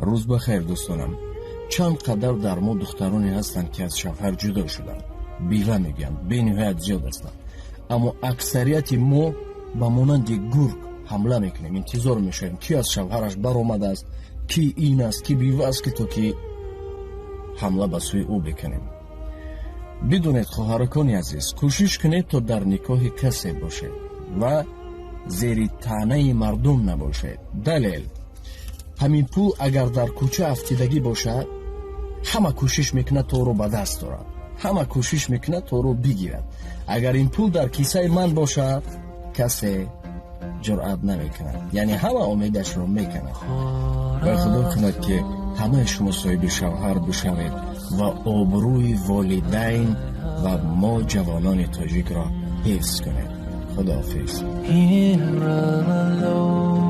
Рӯз ба хайр, дӯстонам. Чанд қадар дар мо духтароне ҳастанд, ки аз шавҳар ҷудо шуданд, бива мегӯянд, бениҳоят зиёд ҳастанд. Аммо аксарияти мо ба монанди гург ҳамла мекунем, интизор мешавем, ки аз шавҳараш баромадааст, ки ин аст, ки бива аст, ки то ки ҳамла ба сӯи ӯ бикунем. Бидонед, хоҳаракони азиз, кӯшиш кунед, то дар никоҳи касе бошед ва зери таънаи мардум набошед. Далел: ҳамин пул агар дар кӯча афтидагӣ бошад, ҳама кӯшиш мекунад, то ӯро ба даст орад, ҳама кӯшиш мекунад, то ӯро бигирад. Агар ин пул дар кисаи ман бошад, касе ҷуръат намекунад, яъне ҳама умедашро мекунад. Ва Худо кунад, ки ҳамаи шумо соҳиби шавҳар бишавед ва обрӯи волидайн ва мо ҷавонони тоҷикро ҳифз кунед. Худоҳофиз. Here alone.